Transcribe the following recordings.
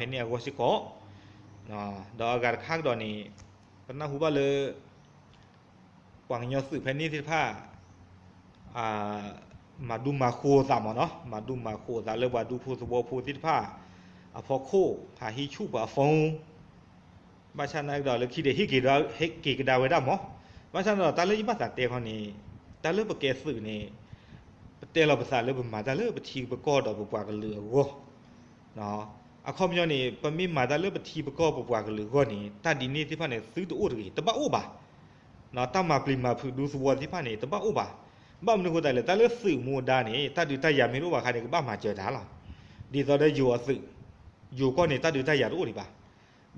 ဖဲန့ၣ်အဂီၢ်စ့ၢ်ကီး, ဒီးအဂၤတခါကဒီးန့ၣ် ပနၢ်ဟူဘၣ်လၢ ပှၤကညီသုးဖဲန့ၣ်သ့ၣ်တဖၣ် မၤဒူမၤဃိာ်သးမ့ၢ်နီၤ, မၤဒူမၤဃိာ်သးလၢပှၤဒူဖိသဝီဖိသ့ၣ်တဖၣ် အဖီခိၣ် ဟးဟံးဆူၣ်ပှၤအ phone ဘၣ်ဆၣ်နာ်ကဒီးလၢခံဒီး ဟ့ၣ်က့ၤကဒါဝဲဒၣ်မ့ၢ်, ဘၣ်ဆၣ်နာ်ကဒီး တၢ်လၢယဘၣ်သးတဲခီန့ၣ် တၢ်လၢပကဲသုးန့ၣ် ပတဲလီၤပသးလၢပမၤတၢ်လၢပထံပကီၢ်ဒီးပပှၤကလုာ်အဂီၢ်, အခီပညီန့ၣ် ပမ့ၢ်မၤတၢ်လၢပထံပကီၢ်ပပှၤကလုာ်အဂီၢ်န့ၣ် တၢ်ဒ်န့ၣ်သ့ၣ်တဖၣ်န့ၣ် သုတအိၣ်တဂ့ၤ, တဘၣ်အိၣ်ဘၣ်. တၢ်မၤပျံၤမၤဖုးဒူသဝီသ့ၣ်တဖၣ်န့ၣ် တဘၣ်အိၣ်ဘၣ်. ဘၣ်မနုၤအဃိသတးလဲၣ်, တၢ်လၢသုးမူဒါန့ၣ် တၢ်ဒုးတၢ်ယၤမ့ၢ်တအိၣ်ဘၣ်အခါန့ၣ် ကဘၣ်မၤစၢၤတၢ်လီၤ. ဒ်သိးဒီးယိၤအသုး, ယိၤကီၢ်န့ၣ် တၢ်ဒုးတၢ်ယၤတအိၣ်ဒံးဘၣ်.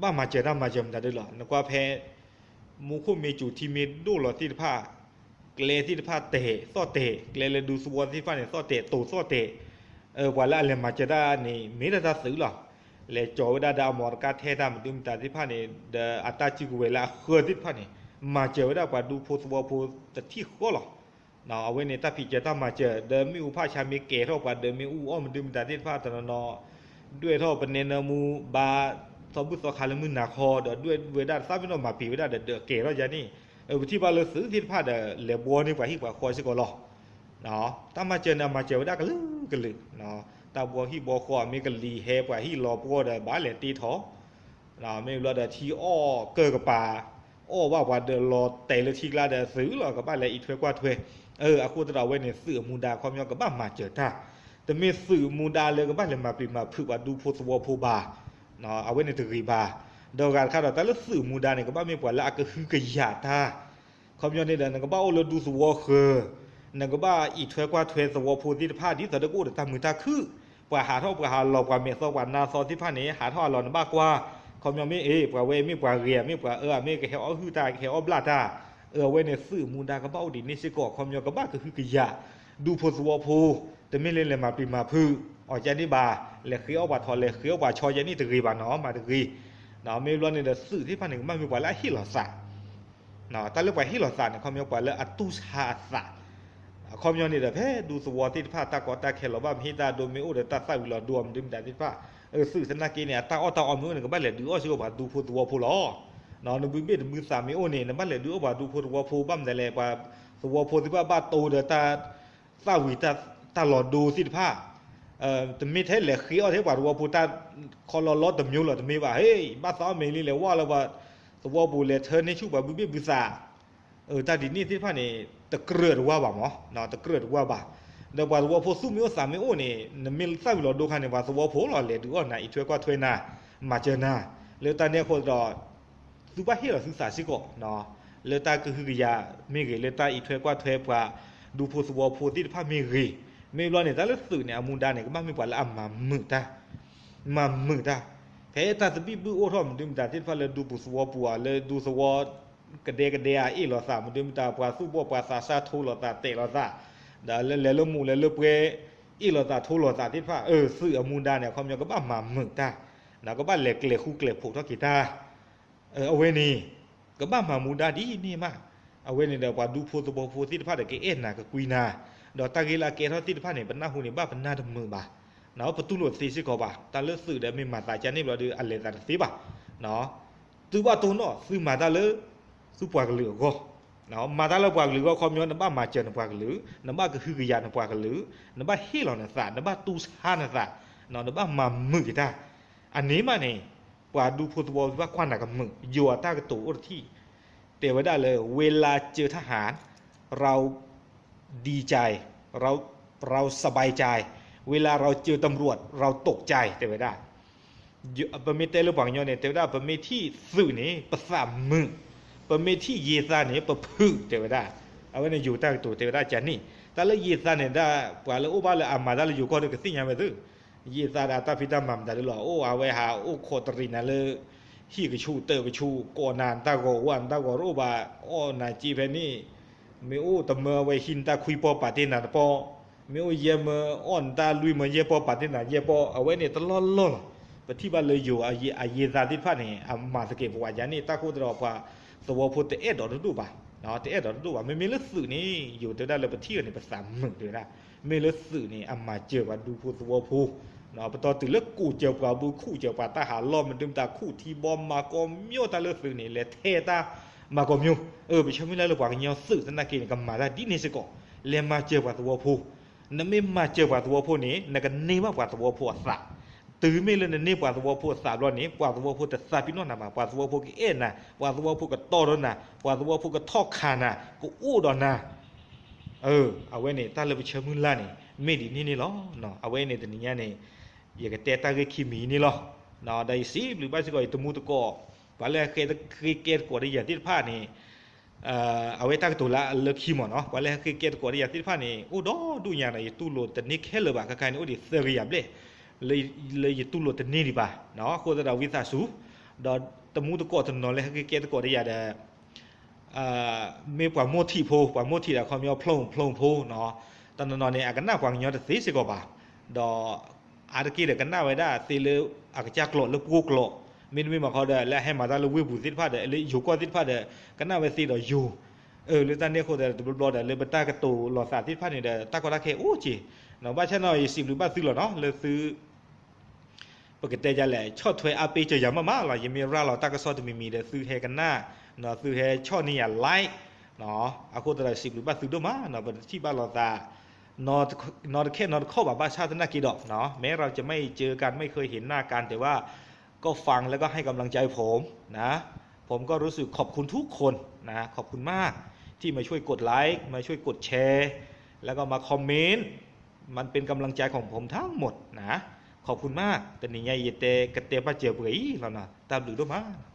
ဘၣ်မၤစၢၤတၢ်မၤစၢၤမတၤဒုလီၤ. နကွၢ်ဖဲ မူခိၣ်မ့ၢ်စူၤထံမ့ၢ်ဒိၣ်လီၤသ့ၣ်တဖၣ်, ကျဲသ့ၣ်တဖၣ်တဲာ်သီၣ်တဲာ်, ကျဲလၢဒူသဝီသ့ၣ်တဖၣ်န့ၣ် သီၣ်တဲာ်တိၤသီၣ်တဲာ်, ပှၤလၢအလဲၤမၤစၢၤတၢ်န့ၣ် မ့ၢ်ဒၣ်တၢ်သုးလီၤ. လဲၤကၠီၤဝဲဒၣ်ဒီးအမီၢ်တကါထဲတၢ်မနုၤမတၤသ့ၣ်တဖၣ်န့ၣ် ဒီးအတၢ်စုကဝဲၤလၢအဃၢသ့ၣ်တဖၣ်န့ၣ် မၤစၢၤဝဲဒၣ်ပှၤဒူဖိသဝီဖိတထံၣ်ဃီလီၤ. အဝဲန့ၣ်တၢ်ဖံးစၢၤတၢ်မၤစၢၤ ဒီးမ့ၣ်အူဖးဆါမ့ၢ်ကဲၤထီၣ်ပှၤဒီးမ့ၣ်အူအီၣ်မနုၤမတၤသ့ၣ်တဖၣ်တနီၤနီၤ ဒွဲၣ်ထီၣ်ပနဲနၢမူဘါ သီဘူၣ်သီခါလၢမုၢ်နၤခီ ဒီးဒွဲၣ်ဝဲဒၣ်သၣ်မ့ၢ်နီၣ်မၤပံာ်ဝဲဒၣ်ဒီး ဒီးကဲၤထီၣ်ယါန့ၣ် ပထံၣ်ဘၣ်လၢသုးသ့ၣ်တဖၣ်ဒီး လဲၤဘှီန့ၢ်ပှၤဟံၣ်ပှၤဃီစ့ၢ်ကီးလီၤ. တၢ်မၤစၢၤန့ၣ် အမၤစၢၤဝဲဒၣ်ကလုာ်ကလုာ်, တၢ်ဘှီဟံၣ်ဘှီဃီအမ့ၢ်ကလံၤ ဟဲပှၤဟံၣ်လီၤပှီၢ်ဒီး ဘၣ်လဲၤတ့ထီၣ် မ့ၢ်ဘျီဒီးထံအီၣ်ကၢၢ်ကပၤ အီၣ်ဘၣ်ပှၤဒီးလီၤတဲာ်လၢထံကျါဒီးသုးလီၤ ကဘၣ်လဲၤအံးထွဲကွၢ်ထွဲ. အဃိသတးဒီး အဝဲန့ၣ်သုးအမူဒါအခီပညီ ကဘၣ်မၤစၢၤတၢ်, တမ့ၢ်သုးမူဒါလၢကဘၣ်လဲၤမၤပျံၤမၤဖုးပှၤဒူဖိသဝီဖိဘၣ်. အဝဲန့ၣ်တဂ့ၤဘၣ်. ဒီးဂၤတခါဒီး တၢ်လၢသုးမူဒါန့ၣ် ကဘၣ်မ့ၢ်ပှၤလၢအကဟုကယာ်တၢ် ခီပညီန့ၣ်ဒီး နကဘၣ်အိၣ်လၢဒူသဝီဃၢၤ, နကဘၣ်အံးထွဲကွၢ်ထွဲသဝီဖိသ့ၣ်တဖၣ် ဒ်သိးဒီးကအိၣ်ဒီးတၢ်မုာ်တၢ်ခုၣ်, ပှၤဟးထီၣ်ပှၤဟးလီၤ ပှၤမဲာ်သီပှၤနါသီသ့ၣ်တဖၣ်န့ၣ် ဟးထီၣ်ဟးလီၤ နဘၣ်ကွၢ်, ခီပညီမ့ၢ် အ့ ပှၤဝဲမ့ၢ်ပှၤဂ့ၤဧါ မ့ၢ်ပှၤအၢဧါ မ့ၢ်ကဟဲအီၣ်ဟုၣ်တၢ် ကဟဲအီၣ်ဘျၣ်တၢ်, အဝဲန့ၣ်သုးမူဒါကဘၣ်အိၣ်ဒ်န့ၣ်စ့ၢ်ကီး ခီပညီကဘၣ်ကဟုကယာ် ဒူဖိသဝီဖိ, တမ့ၢ်လၢလဲၤမၤပျံၤမၤဖုးအီၤကန့ၣ်ဘၣ်, လဲၤဃ့အီၣ်ပှၤထိး လဲၤဃ့အီၣ်ပှၤဆီကန့ၣ်တဂ့ၤဘၣ်နီၤ မၤတဂ့ၤ. မ့ၢ်ဘျီန့ၣ်ဒီးသုးသ့ၣ်တဖၣ်န့ၣ် ကဘၣ်မ့ၢ်ပှၤလၢအဟ့ၣ်လီၤသး တၢ်လၢပှၤဟ့ၣ်လီၤသးန့ၣ် ခီပညီပှၤလၢအတူၢ်ဆါအသး, အခီပညီန့ၣ်ဒီး ဖဲဒူသဝီသ့ၣ်တဖၣ် တၢ်ကီတၢ်ခဲလီၤဘၣ် မ့ၢ်ဟ့ၣ်တၢ်ဒိ မ့ၢ်အိၣ်ဒီးတၢ်သၣ်ဝံၤလီၤဒိအီၤမနုၤမတၤသ့ၣ်တဖၣ်, သုးသနာ်က့န့ၣ် အတၢ်အီၣ်တၢ်အီမ့ၢ်အိၣ်န့ၣ် ကဘၣ်လဲၤဒုးအီၣ်စ့ၢ်ကီးပှၤဒူဖိသဝီဖိလီၤ. နဘုဘ့ၣ်တဘုသးမ့ၢ်အိၣ်န့ၣ် နဘၣ်လဲၤဒုးအီၣ်ပှၤဒူဖိသဝီဖိ ဘၣ်မနုၤလဲၣ် ပှၤသဝီဖိသ့ၣ်တဖၣ်ဘၣ်တိၢ်ဒီးတၢ် သၣ်ဝံၤတၢ်လီၤဒိသ့ၣ်တဖၣ်, တမ့ၢ်ထဲလဲၤဃ့အီၣ်ထဲပှၤသဝီဖိတၢ်ခီလီၤလီၤတမံၤလီၤ တမ့ၢ်ဘၣ်, ဟ့ၣ် ဘၣ်သးအီၣ်မ့ၢ်လံ လဲၤဝၢ်လၢပှၤသဝီပူၤလဲၤထၢန့ၢ်ဆူၣ်ပှၤဘုဘ့ၣ်ဘုသး, တၢ်ဒ်န့ၣ်သ့ၣ်တဖၣ်န့ၣ် တကြၢးတဝါဘၣ်မး, တကြၢးတဝါဘၣ်. ဒီးပှၤသဝီဖိသူၣ်မ့ၢ်အိၣ်သးမ့ၢ်အိၣ်န့ၣ် နမ့ၢ်သၣ်ဝံၤလီၤဒိခါန့ၣ် ပှၤသဝီဖိလီၤ လဲၤဒုးအီၣ်နၤ အံးထွဲကွၢ်ထွဲနၤ မၤစၢၤနၤ, လၢတၢ်န့ၣ်အဃိဒီး သုဘၣ်ဟ့ၣ်လီၤသုသးစ့ၢ်ကီး လၢတၢ်ကဟုကယာ်မ့ၢ်ဂ့ၤ လၢတၢ်အံးထွဲကွၢ်ထွဲပှၤဒူဖိသဝီဖိသ့ၣ်တဖၣ်မ့ၢ်ဂ့ၤ, မ့ၢ်ဘျီန့ၣ် တၢ်လၢသုးန့ၣ် အမူဒါန့ၣ် ကဘၣ်မ့ၢ်ပှၤလၢအမၤမုာ်တၢ်, မၤမုာ်တၢ်, ဖဲတၢ်သဘံၣ်ဘုၣ်အိၣ်ထီၣ်မနုၤမတၤသ့ၣ်တဖၣ်လၢဒူပူၤသဝီပူၤဧါ လၢဒူသဝီ ကဒဲကဒဲဧါ အ့ၣ်လိာ်သးမနုၤမတၤ ပှၤသူၣ်ဘီၣ်ပှၤသးစၢ်ထိလိာ်သးတဲာ်လိာ်သး, ဒီးလဲၤလၢမူးလဲၤလၢပွဲ အ့ၣ်လိာ်သးထိလိာ်သးသ့ၣ်တဖၣ် သုးအမူဒါန့ၣ် အခီပညီကဘၣ်မၤမုာ်တၢ်, ကဘၣ်လဲၤကျဲၤဃူကျဲၤဖိးထီၣ်က့ၤတၢ် အဝဲန့ၣ် ကဘၣ်မၤမူဒါဒ်န့ၣ်မး, အဝဲန့ၣ်ဒီးပှၤဒူဖိသဝီဖိသ့ၣ်တဖၣ်ဒီး ကအဲၣ်နၤကကွံနၤ, ဒီးတၢ်ဂ့ၢ်လၢအကဲထီၣ်သ့ၣ်တဖၣ်န့ၣ် ပနၢ်ဟူန့ၣ် ဘၣ်ပနၢ်တမုာ်ဘၣ်, ပတူၢ်လိာ်သ့စ့ၢ်ကီးဘၣ်, တၢ်လၢသုးဒီးမ့ၢ်မၤသးကန့ၣ်ဘျီဒီး အလဲၤသးတသ့ဘၣ်, သုဘၣ်တိၢ်နီၣ် သုမၤတၢ်လၢ သုပှၤကလုာ်အဂီၢ်, မၤတၢ်လၢပှၤကလုာ်အဂီၢ် ခီပညီ နဘၣ်မၤစၢၤနပှၤကလုာ်, နဘၣ်ကဟုကယာ်နပှၤကလုာ်, နဘၣ်ဟ့ၣ်လီၤနသး, နဘၣ်တူၢ်ဆါနသး, နဘၣ်မၤမုာ်က့ၤတၢ်, အန့ၣ်မးန့ၣ် ပှၤဒူဖိသဝီဘၣ်ကွၢ်နၤကမုာ်, ယိၤအတၢ်ကတိၤအိၣ်တထံၣ် တဲဝဲဒၣ်လၢ เวลาเจอทหาร เราดีใจ เราสบายใจ เวลาเราเจอตำรวจ เราตกใจ တဲဝဲဒၣ် ပမ့ၢ်တဲလၢပှၤကညီန့ၣ် တဲဝဲဒၣ် ပမ့ၢ်ထံၣ်သုးန့ၣ် ပသးမုာ်, ပမ့ၢ်ထံၣ်ယံာ်သးန့ၣ် ပဖုး တဲဝဲဒၣ်, အဝဲန့ၣ်ယိၤတၢ်ကတိၤတဲဝဲဒၣ်ကန့ၣ်, တၢ်လၢယံာ်သးန့ၣ်ဒၣ် ပှၤလၢအိၣ်ဘၣ်လၢအမၤတၢ်လၢယိၤကီၢ်ဒီးကသ့ၣ်ညါဝဲသု ယံာ်သးဒီးတၢ်ဖံးတၢ်မၤမတၤဒုလီၤ, အိၣ်အဝဲဟးအိၣ်ခိးတရံးနၤလၢ ဟံၣ်ကဆူးတၢ်ကဆူး ကိးနၤနတၢ်ဂီၤဝါနတၢ်ဂီၤရိၣ်ဘၣ်, အီၣ်နၤစ့ဖဲန့ၣ်, မ့ၢ်အိၣ်တမၢဝဲဟံးနတၢ်ခွံပီၢ်ပာ်တ့ၢ်နၤတပီၢ်, မ့ၢ်အိၣ်ယဲၢ်မၢအီၣ်နတၢ်လွံၢ်မၢယဲၢ်ပီၢ်ပာ်တ့ၢ်နၤယဲၢ်ပီၢ်, အဝဲန့ၣ်တလီၢ်လီၢ်လီၤ. ပထံၣ်ဘၣ်လၢယိၤအယံာ်သးသ့ၣ်တဖၣ်န့ၣ် အမၤသကဲးပဝးယၤန့ၣ် တၢ်ဃိသတးဒီးပှၤ သဝီဖိတအဲၣ်ဒိးတဒိၣ်ဘၣ်, တအဲၣ်ဒိးတဒိၣ်ဘၣ်. မ့မ့ၢ်လၢသုးန့ၣ် ယိၤတဲဝဲဒၣ်လၢပထံၣ်အီၤန့ၣ် ပသးမုာ်တဲဝဲဒၣ်, မ့ၢ်လၢသုးန့ၣ် အမၤစၢၤပှၤဒူဖိသဝီဖိ ပတီၢ်တုၤလၢကူၣ်စၢၤပှၤဘု ခူၣ်စၢၤပှၤတၢ်ဟးလီၢ် မဒုမတၤ ခူၣ်ထံဘီ မၤကိးမၠိတၢ်လၢသုးန့ၣ် လဲၤထဲတၢ်မၤကိးမၠိ. အၢ ပဆၢမုၢ်လၢ်လၢပှၤကညီသုးသနာ်က့န့ၣ် ကမၤတၢ်ဒ်န့ၣ်စ့ၢ်ကီး, လဲၤမၤစၢၤပှၤသဝီဖိ. နမ့ၢ်မၤစၢၤပှၤသဝီဖိန့ၣ် နကန့ၢ်ဘၣ်ပှၤသဝီဖိအသး. တုၤမ့ၢ်လၢနန့ၢ်ပှၤသဝီဖိအသးဘျီန့ၣ် ပှၤသဝီဖိတသးပ့ၤနီၣ်နၤဘၣ်, ပှၤသဝီဖိကအဲၣ်နၤ, ပှၤသဝီဖိကတီဒီးနၤ, ပှၤသဝီဖိကထီၣ်ခးနၤ, ကအိၣ်ဒီးနၤ. အဝဲန့ၣ် တၢ်လၢပဆၢမုၢ်လၢ်န့ၣ် မ့ၢ်ဒ်န့ၣ်န့ၣ်လီၤ. အဝဲန့ၣ်တနံၤညါန့ၣ် ယကတဲတၢ်ဂ့ၢ်ခံမံၤန့ၣ်လီၤ. ဒီးယစံးဘျုးဘၣ်စ့ၢ်ကီး ယတမူတကိး ပှၤလၢဟဲဃ့ကဲသကိးဒီးယၤသ့ၣ်တဖၣ်န့ၣ် အဝဲတၢ်ကတိၤလၢအလၢခံမ့ၢ်နီၤ, ပှၤလၢဟဲဃ့ကဲသကိးဒီးယၤသ့ၣ်တဖၣ်န့ၣ် အိၣ်ဒီဒူၣ်ညါနီၤ, ယတူၢ်လိာ်တန့ၢ်ခဲလၢာ်ဘၣ်, ခဲခါန့ၣ် အိၣ်ဒံးသၢကယၤဘျဲၣ် လၢယတူၢ်လိာ်တန့ၢ်ဒံးဘၣ်. အဃိသတးဒီးဝံသးစူၤ ဒီးတမူတကိးတနီၤလၢဟဲဃ့ကဲသကိးဒီးယၤဒီး မ့ၢ်ပှၤမိၢ်ထံးဖိ, ပှၤမိၢ်ထံးဒီးခီပညီဖျိဖျိဖိနီၤ, တနီၤနီၤန့ၣ် အကနၣ်ပှၤကညီတသ့စ့ၢ်ကီးဘၣ်, ဒီးအါတက့ၢ်ဒီးကနၣ်ဝဲဒၣ်သ့လၢအကစၢ်ကျိာ်လၢပှိၢ်ကျိာ်, မ့တမ့ၢ်ဘၣ်ဃီဒီး လၢအဟဲမၤတၢ်လၢဝ့ၢ်ပူၤသ့ၣ်တဖၣ်ဒီး လၢယိၤကီၢ်သ့ၣ်တဖၣ်ဒီး ကနၣ်ဝဲသ့ဒီးယိၤ, လၢတၢ်န့ၣ်အဃိသတးဒီး တဘျီဘျီဒီး လၢပတၢ်ကတိၤလိာ်သးသ့ၣ်တဖၣ်န့ၣ်ဒီး တၢ်ကီတၢ်ခဲအိၣ်က့ၤ, ဘၣ်ဆၣ်နီၤ ယစံးဘျုးဘၣ်သုလီၤနီၤ လၢသု ပကတဲဒ်လဲၣ် ဆီၣ်ထွဲအားပေးစၢၤယၤမးမးလီၤ. ယမ့ၢ်ရၤလီၤတၢ်ကစီၣ်တမံၤမံၤဒီး သုဟဲကနၣ်, သုဟဲဆီၣ်န့ၢ်ယၤ like, အဃိသတးဒီးစံးဘျုးဘၣ်သုဒိၣ်မး, ပတထံၣ်ဘၣ်လိာ်သး နီတခဲနီတခီၣ်ဘၣ်, ဘၣ်ဆၣ်သနာ်က့ဒီး แม้เราจะไม่เจอกัน ไม่เคยเห็นหน้ากัน แต่ว่าก็ฟังแล้วก็ให้กำลังใจผมนะ ผมก็รู้สึกขอบคุณทุกคนนะ ขอบคุณมากที่มาช่วยกดไลค์ มาช่วยกดแชร์ แล้วก็มาคอมเมนต์ มันเป็นกำลังใจของผมทั้งหมดนะ ขอบคุณมาก တနံၤညါယတဲကတဲဘၣ်စၢၤပှဲၤအံၤလီၤနီၤ တၢ်ဘျုးဒိၣ်မး